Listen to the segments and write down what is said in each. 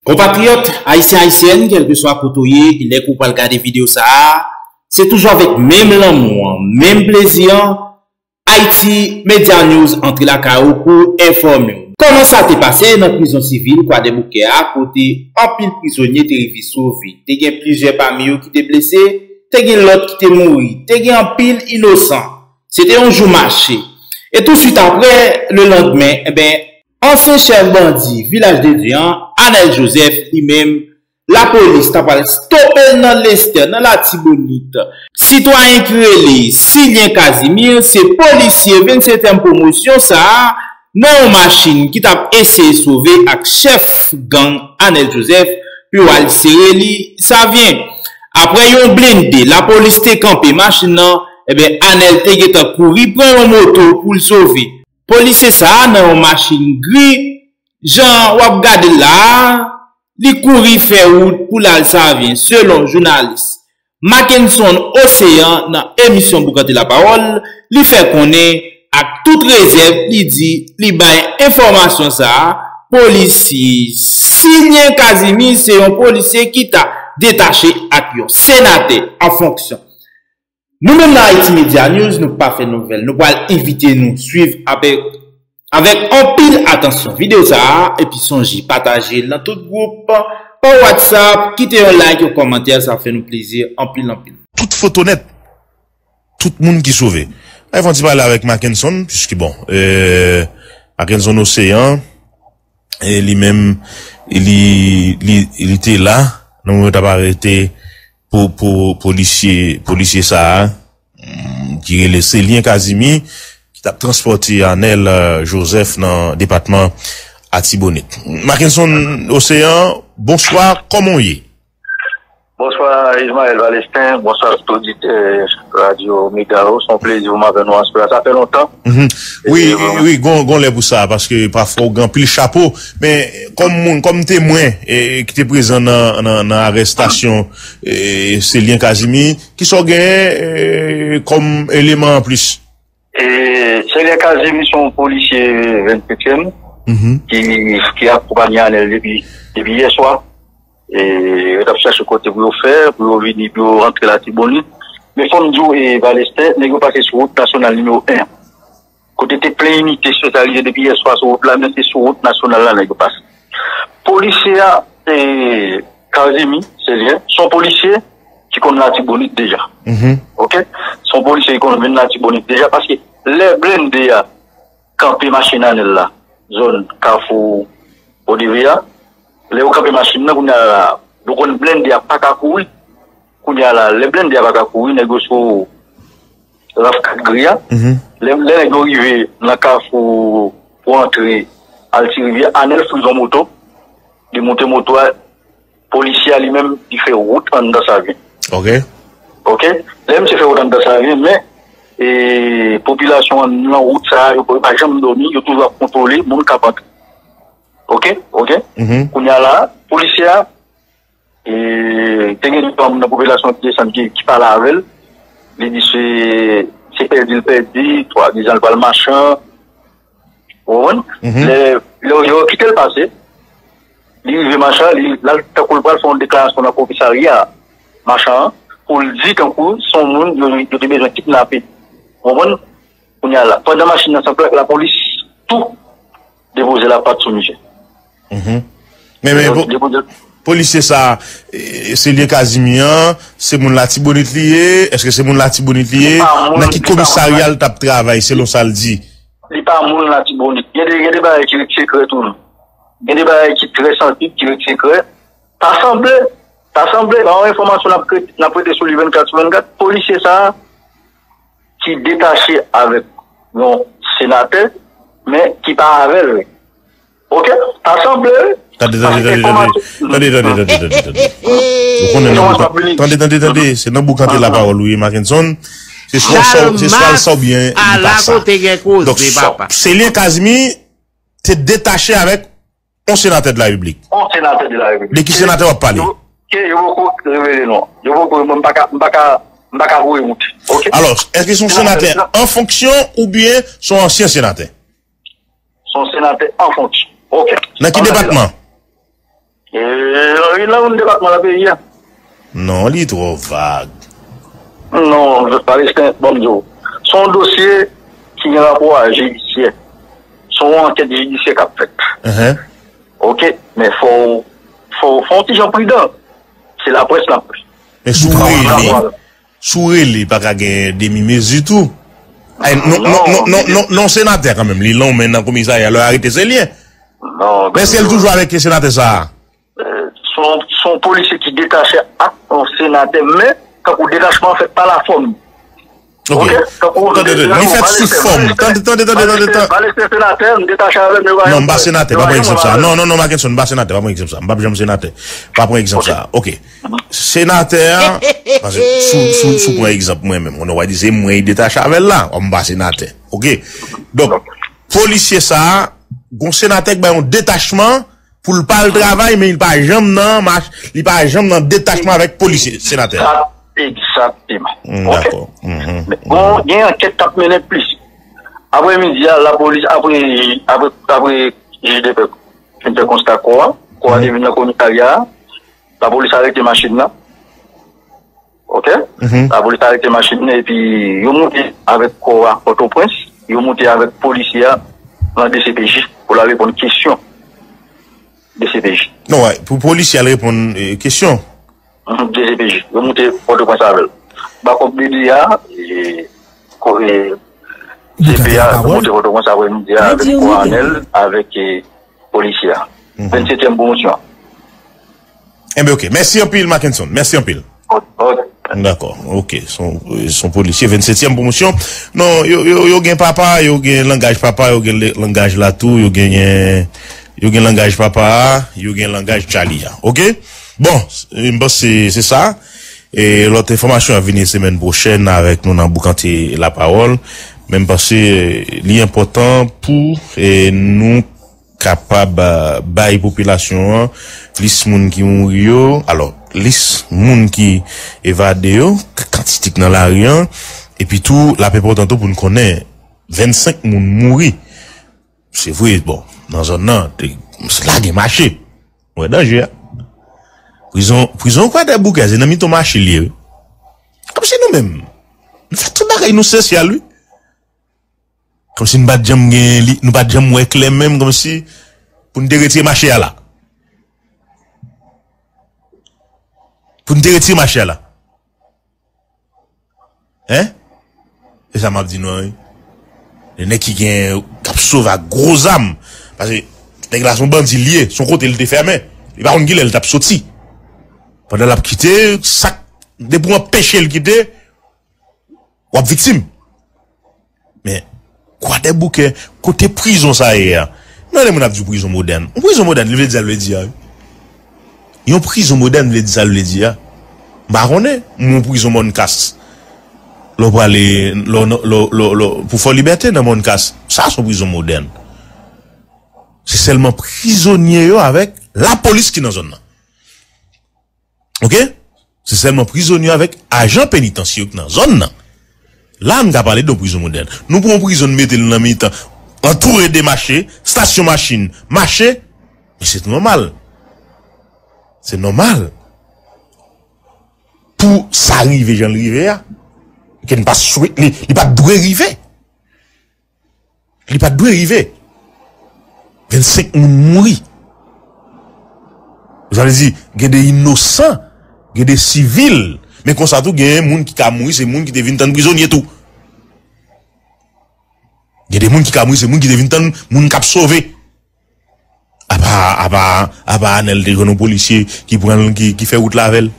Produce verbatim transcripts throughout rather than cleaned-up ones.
Konpatriyòt ayisyen, ayisyèn, kèlkeswa kote w ye, e lè ke w pral gade videyo sa a, se toujou avèk menm lanmou an, menm plezi an, Haiti Media News antre lakay ou pou enfòme w. Kòman sa te pase nan prizon sivil Kwadèboukè a, kote anpil prizonye te rive sove? Te gen plizyè pami yo ki te blese, te gen lòt ki te mouri, te gen anpil inosan. Se te yon jou mache. E touswit apre, lelandmen, enben, ansyen chèf bandi Vilaj de Dye an, Anèl Joseph, li menm, lapolis ta pral stope l nan Lestè, nan Latibonit. Sitwayen ki rele Silyen Casimir, se polisye vennsetyèm pwomosyon sa a, nan yon machin ki t ap eseye sove ak chèf gang Anèl Joseph, Pual Serely Savien. Apre yon blende lapolis te kanpe machin nan, enben, Anèl te gentan kouri pran yon moto pou l sove. Polisye sa a nan yon machin gri, jan w ap gade l la a, li kouri fè wout pou l al Savyen, selon jounalis Mackenson Océan nan emisyon Boukante Lapawòl, li fè konnen ak tout rezèv, li di li bay enfòmasyon sa a, polisye Silyen Casimir se yon polisye ki ta detache ak yon senatè an fonksyon. Nou menm nan Haiti Media News, nou pa fè nouvèl. Nou pral envite nou swiv avèk, avèk anpil atansyon videyo sa a, epi sonje pataje l nan tout gwoup pa WhatsApp, kite yon like, yon kòmantè, sa fè nou plezi anpil, anpil. Tout foto nèt, tout moun ki sove. Ay fè yon ti pale avèk Mackenson, piske bon, euh, Mackenson Océan, e li menm, li, li, li te la, nan moman yo t ap arete po, po, polisye, polisye sa a, mm, ki rele Selyen Kazimi, ki t ap transpòte Anèl, euh, Joseph nan depatman Atibonit. Mackenson Océan, bonswa, kòman w ye? Bonswa, Ismaël Valestin, bonswa tout oditè Radio Mega yo. Se yon plezi pou m avè nou aswè a. Sa fè lontan. Mhm. Wi, e, wi, gon, gon lè pou sa, paske pafwa w gen anpil chapo, men kòm moun, kòm temwen, e, ki te prezan nan, nan, nan arèstasyon, e, Selyen Kazimi, kisa w genyen, e, kòm eleman anplis? E, Selyen Kazimi se yon polisye vennsetyèm, mhm, ki, ki akonpanye Anèl depi, depi yè swa. E, yo t ap chache kote pou yo fè, pou yo vini, pou yo rantre Latibonit. Men fò m di w, e, Valestin, nèg yo pase sou wout nasyonal nimewo en. Kote te plen inite espesyalize depi yè swa sou wout la, men se sou wout nasyonal la nèg yo pase. Polisye a, e, Kazimi, Selyen, se yon polisye ki konn Latibonit deja. Mhm. Oke? Se yon polisye ki konn vin Latibonit deja, paske lè blende a kanpe machin Anèl la, zòn Kafou Odeve a, lè yo kanpe machin nan, kounye a la, yo konn blende a pa ka kouri. Kounye a la, lè blende a pa ka kouri, nèg yo sou raf kat gri a. Mhm. Lè, lè nèg yo rive nan kafou pou antre Altirivyè, Anèl frizon moto, li moute moto a, polisye a li menm, li fè wout anndan Savyen. Ok. Ok? Lè misye fè wout anndan Savyen, men, e, popilasyon an nan wout sa a, yo pa janm dòmi, yo toujou ap kontwole moun k ap antre. Ok? Ok? Mhm. Kounye a la, polisye a, e, te gen de twa moun nan popilasyon ki desann, ki, ki pale avè l. Li di se, se pèdi l pèdi, swadizan l pral machan. Ou konprann? Mhm. Lè, lè yo kite l pase, li rive machan, li, l al tankou l pral fè yon deklarasyon nan komisarya machan an, pou l di tankou se yon moun yo, yo te bezwen kidnape. Ou konprann? Kounye a la, pandan machin nan sanble ak lapolis tou depoze lapat sou misye. Mhm. Men, men, po-, polisye sa, e, Selyen Kazimi an, se moun Latibonit li ye? Èske se moun Latibonit li ye? Nan ki komisarya l t ap travay, selon sa l di? Li pa moun Latibonit. Gen de, gen de bagay ki ret sekrè tou. Gen de bagay ki trè sansib, ki ret sekrè. Ta sanble, ta sanble, pa yon enfòmasyon n ap kre-, n ap rete sou li vennkat sou vennkat. Polisye sa a, ki detache avèk yon senatè, men ki pa avè l. Ok? Ta sanble, wi. Tande, tande, tande, tande. Tande, tande, tande, tande, tande. Ou konnen nan boukante, tande, tande, tande, se nan boukante lapawòl ou ye, Mackenson. Se swa sa, se swa sa oubyen li pa sa. Donk, Selyen Kazimi te detache avèk yon senatè de la Repiblik. Yon senatè de la Repiblik. De ki senatè w ap pale? Yo, ke yo poko revele non. Yo poko, mwen, m pa ka, m pa ka, m pa ka voye moute. Ok? Alò, èske se yon senatè an fonksyon oubyen se yon ansyen senatè? Se yon senatè an fonksyon. Ok. Nan ki depatman? E, nan youn nan depatman nan peyi a. Non, li twò vag. Non, Palestin, ban m di w. Se yon dosye ki gen rapò a jidisyè. Se yon ankèt jidisyè k ap fèt. Enhen. Oke, men fò w, fò w, fò w ti jan pridan. Se laprès n ap. Men si w rele, si w rele, pa ka gen demi mezi tou. Ay, non, non, non, non, non, non, senatè kanmenm, li lonmen nan komisarya, lè yo arete se li ye. Men si l toujou avèk senatè sa a. Se yon, se yon polisye ki detache ak yon senatè, men tankou detachman an fèt pa lafòm. Ok. Tande, tande, li fèt sou fòm. Tande, tande, tande, tande, tande. Palestin senatè, m detache avè l, men yo pa janm. Non, m pa senatè, pa pran egzanp sa. Non, non, non, Mackenson, m pa senatè, pa pran egzanp sa. M p ap janm senatè. Pa pran egzanp sa. Ok. Senatè a, paske si w, si w, si w pran egzanp mwen menm, konnen w a di se mwen ki detache avè l la, m pa senatè. Ok. Donk, polisye sa a, gon senatè k bay yon detachman, pou l pa al travay, men li pa janm nan mach, li pa janm nan detachman avèk polisye, senatè. Egzakteman. Mm, ok. Dakò. Mhm. Bon, gen ankèt k ap mennen plis. Apre midi a, lapolis, apre, apre, apre jij de pè fin fè konsta kò a, kò a te vin nan komisarya a, lapolis arete machin nan. Ok? Mhm. Lapolis arete machin nan epi yo moute avèk kò a Pòtoprens, yo moute avèk polisye a nan D C P J pou l al reponn kesyon D C P J. Non, wè, pou polisye al reponn, eh, kesyon. Mhm, D C P J. Yo moute Pòtoprens avè l. Bakòp B D A, eh, ko-, eh, C P A, yo moute Pòtoprens apre midi a avèk kò a Anèl, avèk, eh, polisye a. Mhm. Vennsetyèm pwomosyon. Enben, ok. Mèsi anpil, Mackenson. Mèsi anpil. Ok. Dakò. Ok. Se yon, se yon polisye, vennsetyèm pwomosyon. Non, yo, yo, yo gen papa, yo gen langaj papa, yo gen le-, langaj latou, yo gen, yo gen langaj papa a, yo gen langaj Charlie a. Ok? Bon, s-, m panse se sa. E lòt enfòmasyon ap vini semèn pwochèn avèk nou nan Boukante Lapawòl. Men m panse, eh, li enpòtan pou, eh, nou kapab, eh, bay popilasyon an lis moun ki mouri yo, alò, lis moun ki evade yo, k-, kantite k nan lari an, epi tou, l ap enpòtan tou pou n konnen vennsenk moun mouri. Se vre, bon, nan zòn nan, te, la gen mache. Wè danje a. Prizon, prizon Kwadèboukè, se nan mitan mache l ye, wi. Kòmsi nou menm, nou fè tout bagay nou sosyal, wi. Kòmsi n pa t janm gen li, nou pa t janm wè klè menm, kòmsi pou n te retire mache a la. Pou n te retire mache a la. Hein? Se sa m ap di nou an, wi. Le nèg ki gen, k ap sove ak gwo zam. Paske nèg la se yon bandi li ye, se yon kote li te fèmen. Li pa konn kilè li t ap soti. Pandan l ap kite, sa k, depi w anpeche l kite, w ap viktim. Men, Kwadèboukè, kote prizon sa ye a? Mwen tande moun ap di prizon modèn. Yon prizon modèn, li vle di sa l vle di a, wi. Yon prizon modèn vle di sa l vle di a. M pa konnen, m yon prizon Mònkas. Lè w prale, lè w, lè w, lè w, lè w, pou Fò Libète nan Mònkas. Sa se yon prizon modèn. Se sèlman prizonye yo avèk lapolis ki nan zòn nan. Ok? Se sèlman prizonye avèk ajan penitansye yo ki nan zòn nan. La, n ka pale de yon prizon modèn. Nou pran yon prizon, n mete l nan mitan, antoure de mache, estasyon machin, mache. Men se nòmal. Se nòmal. Pou sa rive jan l rive a, ke n pa swete, li, li pa t dwe rive. Li pa t dwe rive. Vennsenk moun mouri. Sa vle di, gen de inosan, gen de sivil. Men konsa tou, gen moun ki ka mouri, se moun ki te vin tann prizonye tou. Gen de moun ki ka mouri, se moun ki te vin tann moun k ap sove. Apa, apa, apa Anèl te jwenn yon polisye ki pran l, ki, ki fè wout la avè l.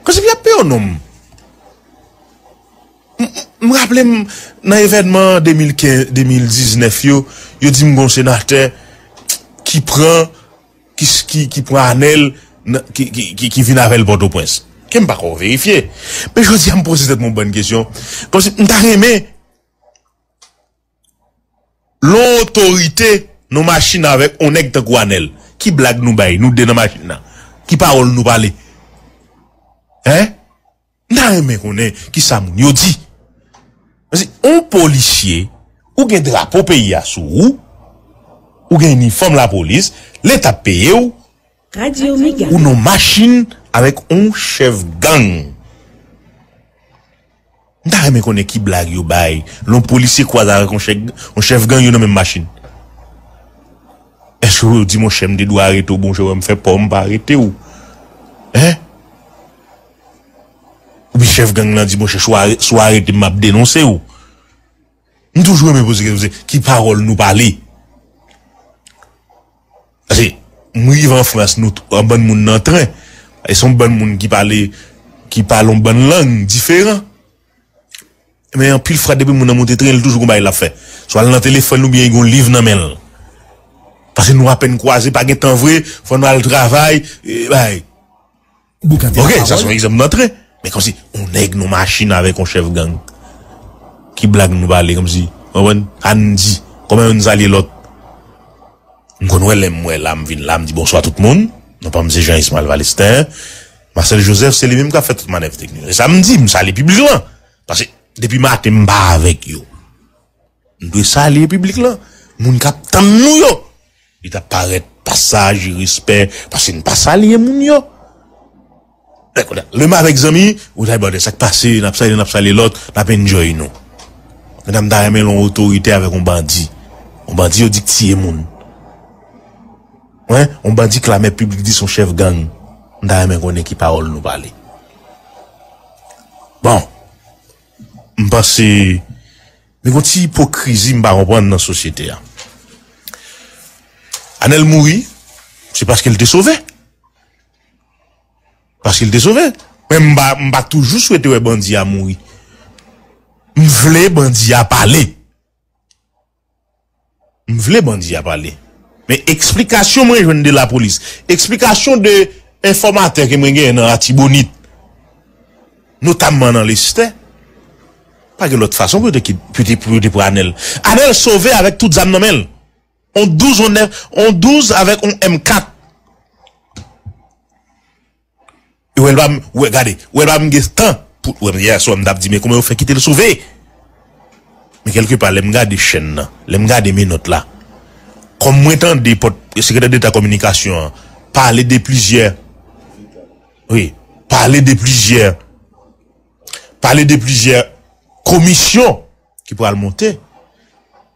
Kòmsi y ap peye yon nonm. M, m, m raple m nan evènman de mil kenz, de mil diznèf yo, yo di m gon senatè ki pran, ki, ki, ki pran Anèl, nan, ki, ki, ki, ki vin avè l Pòtoprens. Ke m pa ko verifye. Men jodi a, m poze tèt mwen yon bann kesyon. Kòmsi m ta renmen lè yon otorite nan machin avèk yon nèg tankou Anèl. Ki blag nou bay, nou de nan machin nan? Ki pawòl nou pale? Hein? M ta renmen konnen kisa moun yo di. Paske yon polisye, ou gen drapo peyi a sou ou, ou gen inifòm lapolis, Leta peye w, Radio Mega. Ou nan machin avèk yon chèf gang. M ta renmen konnen ki blag yo bay lè yon polisye kwaze avèk yon chèf, yon chèf gang, yo nan menm machin. Èske yo di, monchè, m te dwe arete w, monchè, wè m fè pa w, m pa arete w? Hein? Oubyen chèf gang lan di, monchè, si w are-, si w arete m, m ap denonse w? M toujou renmen poze kesyon, se ki pawòl nou pale? Paske m rive an Frans, nou t-, yon bann moun nan tren. E se yon bann moun ki pale, ki pale yon bann lang diferan. Men anpil fwa, depi moun nan monte tren, li toujou gon bagay l ap fè. Swa l nan telefòn oubyen li gon liv nan men l. Paske nou apèn kwaze, pa gen tan vre, fò nou al travay, e, bay. Boukante. Ok, sa se yon egzanp nan tren. Men kòmsi, yon nèg nan machin avèk yon chèf gang. Ki blag nou pale, kòmsi, konprann? Ann di, kòman youn salye lòt? M konn wè lè m wè la, m vin la, m di bonswa tout moun. Non pa m se Jean Ismaël Valestin. Marcel Joseph, se li menm k ap fè tout manèv teknik. E sa m di, m salye piblik lan. Paske depi maten, m pa avèk yo. M dwe salye piblik lan. Moun k ap tann nou yo. Li t ap parèt pasaj, respè, paske n pa salye moun yo. Lè m avèk zanmi, ou ta di, "Brother, sa k pase, n ap salye, n ap salye lòt, n ap enjoy nou." Men m ta renmen lè yon otorite avèk yon bandi. Yon bandi yo di k tiye moun. Wen, yon bandi klamè piblik di se yon chèf gang. M ta renmen konnen ki pawòl nou pale. Bon, m panse, men gon ti ipokrizi m pa konprann nan sosyete a. Anèl mouri, se paske l te sove. Paske l te sove. Men m pa, m pa toujou swete wè bandi a mouri. M vle bandi a pale. M vle bandi a pale. Men eksplikasyon mwen jwenn de lapolis, eksplikasyon de enfòmatè ke mwen genyen nan Latibonit, notamman nan Lestè, pa gen lòt fason pou yo te kit-, pou yo te, pou yo te pran Anèl. Anèl sove avèk tout zam nan men l. On douz, on nèf, on douz avèk on M kat. E wè l pa m, wè, gade, wè l pa m gen tan pou, wè, yè swa m t ap di, men kòman yo fè kite l sove? Men kèlkepa, lè m gade chèn nan, lè m gade menòt la, kòm mwen tande pòt, sekretè deta kominikasyon an pale de plizyè, wi, pale de plizyè, pale de plizyè komisyon ki pral monte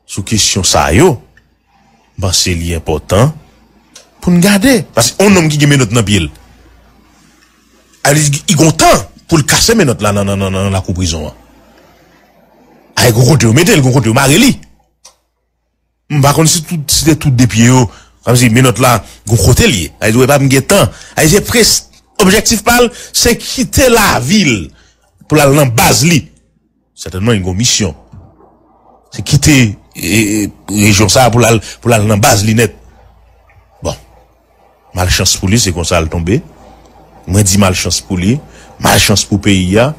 sou kesyon sa yo, m panse li enpòtan pou n gade. Paske yon nonm ki gen menòt nan pye l, a li, li gon tan pou l kase menòt la nan, nan, nan, nan lakou prizon an. A, gon kote yo mete l, gon kote yo mare li. M pa konn si tout, si te tout de pye yo, kòmsi menòt la, gon kote l ye. A, li di, wè, pa m gen tan. A, li se pres-, objektif pa l, se kite lavil pou l al nan baz li. Sètènman, li gen yon misyon. Se kite, e, e, rejyon sa a pou l al, pou l al nan baz li nèt. Bon. Malchans pou li, se konsa l tonbe. Mwen di malchans pou li. Malchans pou peyi a.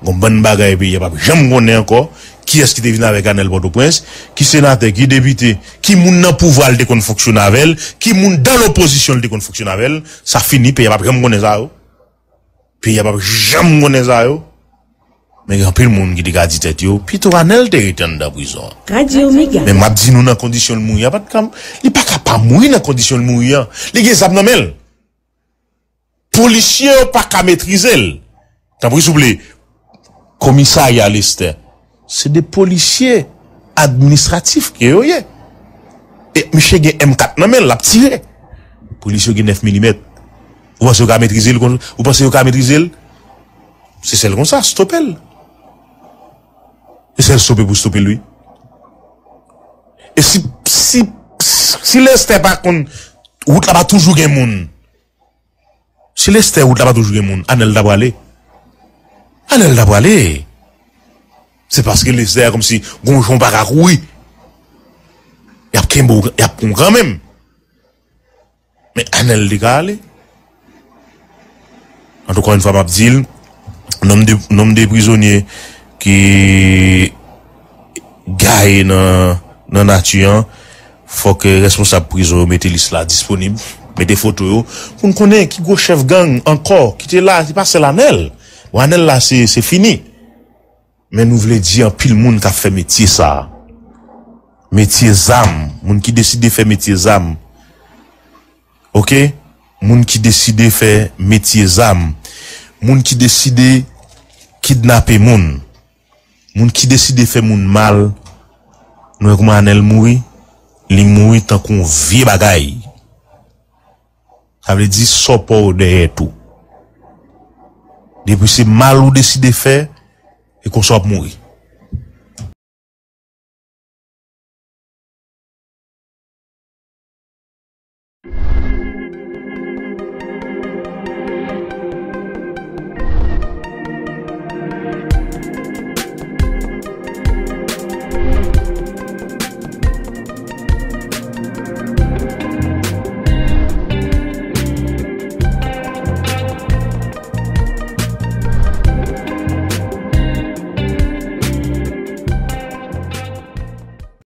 Gon bann bagay peyi a p ap janm konnen ankò. Kiyès ki te vin avèk Anèl Pòtoprens? Ki senatè? Ki depite? Ki moun nan pouvwa l te konn fonksyone avè l? Ki moun dan lopozisyon l te konn fonksyone avè l? Sa fini, peyi a p ap janm konnen sa yo. Peyi a p ap janm konnen sa yo. Men gen anpil moun ki te ka di tèt yo, pito Anèl te rete anndan prizon an. Radio Mega. Men m ap di nou nan kondisyon l mouri a, pa t ka, li pa ka pa mouri nan kondisyon l mouri an. Li gen zam nan men l. Polisye yo pa ka metrize l. Tanpri, souple, komisarya Lestè, se de polisye administratif ke yo ye. E misye gen M kat nan men l, l ap tire. Polisye yo gen nèf milimèt. Ou panse yo ka metrize l kon, ou panse yo ka metrize l? Se sèl konsa, stope l. Se sèl stope pou stope l, wi. E si, si, si Lestè pa konn, wout la pa toujou gen moun. Si Lestè wout la pa toujou gen moun, Anèl ta prale. Anèl ta prale. Se paske Lestè a kòmsi gon jan w pa ka kouri. Y ap kenbe w, y ap pran w kanmenm. Men Anèl te ka ale. Antouka, yon fwa m ap di l, nonm de, nonm de prizonye ki gaye nan, nan nati an, fòk, eh, responsab prizon yo mete lis la disponib, mete foto yo, pou n konnen ki gwo chèf gang ankò ki te la, se pa sèl Anèl. Bon, Anèl la, se, se fini. Men nou vle di anpil moun k ap fè metye sa a. Metye zam, moun ki deside fè metye zam. Oke? Moun ki deside fè metye zam, moun ki deside kidnape moun, moun ki deside fè moun mal, nou wè kouman Anèl mouri, li mouri tankou yon vye bagay. Sa vle di sa w pa w dèyè tou. Depi se mal ou deside fè, e konsa w ap mouri.